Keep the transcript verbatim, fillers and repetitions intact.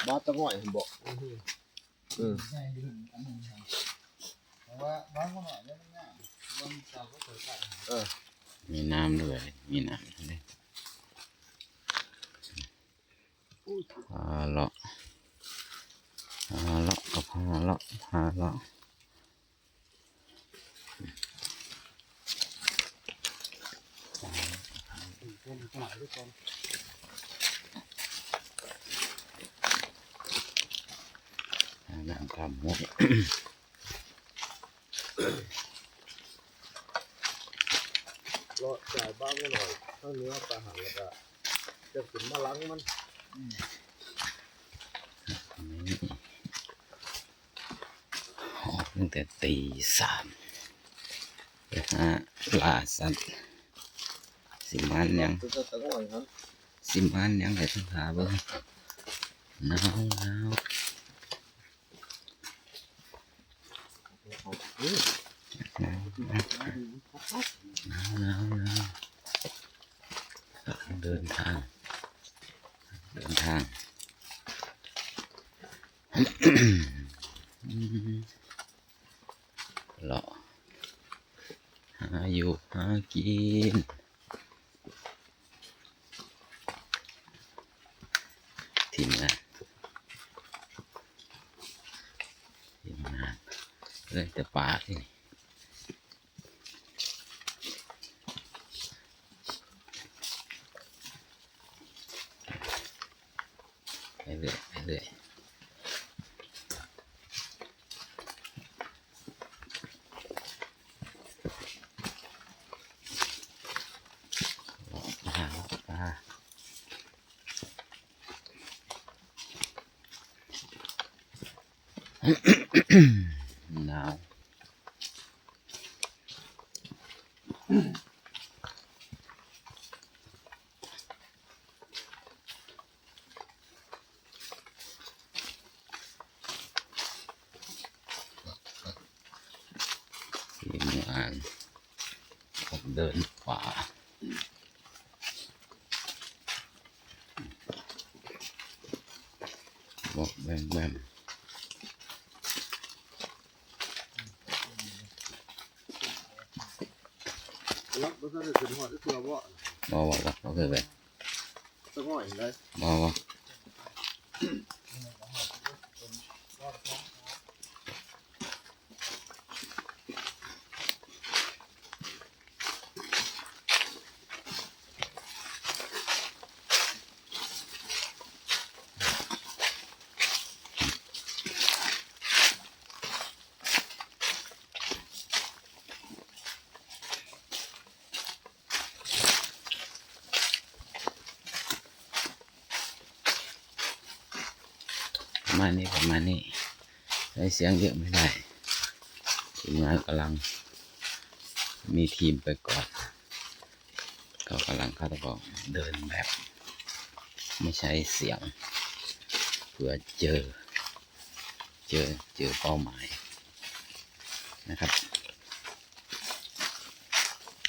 บ้าตะง่อยผมบอก อืม อืม เพราะว่าบ้านมันหน่อยเนี่ยมันง่าย บ้านเก่าก็เคยใส่ เออ มีน้ำด้วย มีน้ำด้วย พาเลาะ พาเลาะ ก็พาเลาะ พาเลาะ น้ำคำหมด เลาะจ่ายบ้างหน่อย ทั้งเนื้อปลาหันแล้วก็จะเป็นมะลังมัน ออกตั้งแต่ตีสาม ไปหาล่าสัตว์ สิมันหยัง เป็นตะง่อยครับ สิมันหยัง ให้ท่านหาเบิ่ง หนาว หนาว หนาว หนาว หนาว หนาว เดินทาง เดินทาง เลาะ หาอยู่ หากิน ทีมงาน ทีมงาน เล่นแต่ปลาที่นี่ ไปเรื่อย ไปเรื่อย เลาะปลา เลาะปลา หนาว ทีมงานออกเดินป่า บอกแบมแบม แล้วบ่ทันได้ขึ้นฮอดเทื่อบ่ บ่ บ่ บ่ บ่เคยไป สะง่อยเลย บ่ บ่ ประมาณนี้ ประมาณนี้ ใช้เสียงเยอะไม่ได้ ทีมงานกำลังมีทีมไปก่อน เขากำลัง เขาต้องบอกเดินแบบไม่ใช้เสียง เผื่อเจอ เจอ เจอเป้าหมายนะครับ